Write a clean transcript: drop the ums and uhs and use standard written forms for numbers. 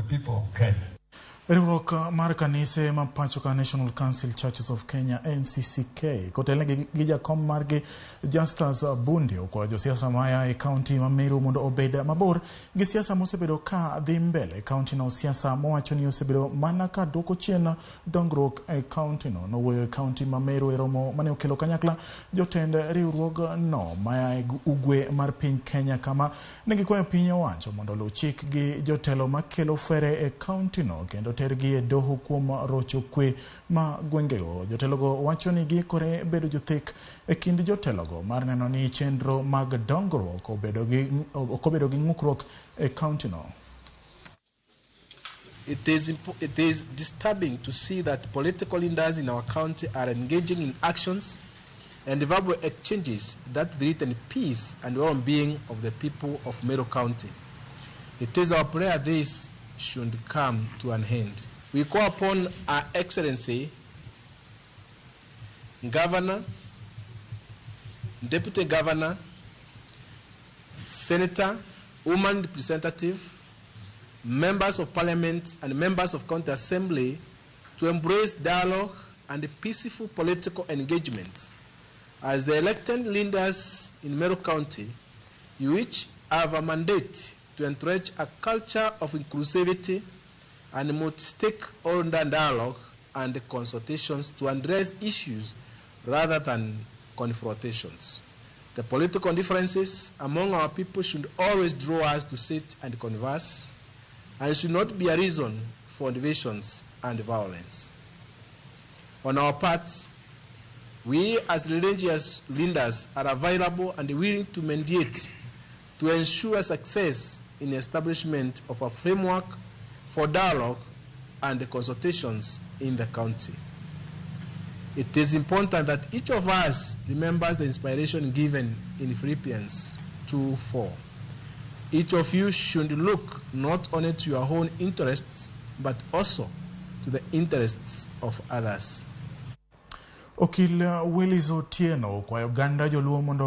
people of Kenya. Riwruok mar kanise ma pacho ka, National Council Churches of Kenya, NCCK, kotelnegi gi jakom margi Justus Bundi, okwayo josiasa maya e kaunti ma Meru mondo obed mabor gi siasa mosebedo ka dhi mbele e kaunti no, siasa mowacho ni osebedo mana ka duoko chien dongruok e kaunti no. Nowuoyo e kaunti ma Meru e romo mane okelo kanyakla jotend riwruogno maya e ugwe mar piny Kenya, kama ne gikwayo piny owacho mondo oluw chik gi jotelo makelo fere e kaunti no kendo tergi e doho kuom rocho kwe ma gwengego. Jotelogo wacho ni giikore bedo jothek e kind jotelogo mar neno ni chenro mag dongruok ok obedo gi ng'ukruok e kaunti no. It is disturbing to see that political leaders in our county are engaging in actions and verbal exchanges that threaten peace and well-being of the people of Meru County. It is our prayer this should come to an end. We call upon Her Excellency, Governor, Deputy Governor, Senator, Woman Representative, members of Parliament and members of County Assembly to embrace dialogue and peaceful political engagement. As the elected leaders in Meru County, you each have a mandate to entrench a culture of inclusivity and multi-stakeholder dialogue and consultations to address issues rather than confrontations. The political differences among our people should always draw us to sit and converse and should not be a reason for divisions and violence. On our part, we as religious leaders are available and willing to mediate to ensure success in the establishment of a framework for dialogue and consultations in the county. It is important that each of us remembers the inspiration given in Philippians 2:4. Each of you should look not only to your own interests, but also to the interests of others. Okil Willis Otieno okwayo oganda joluo mondo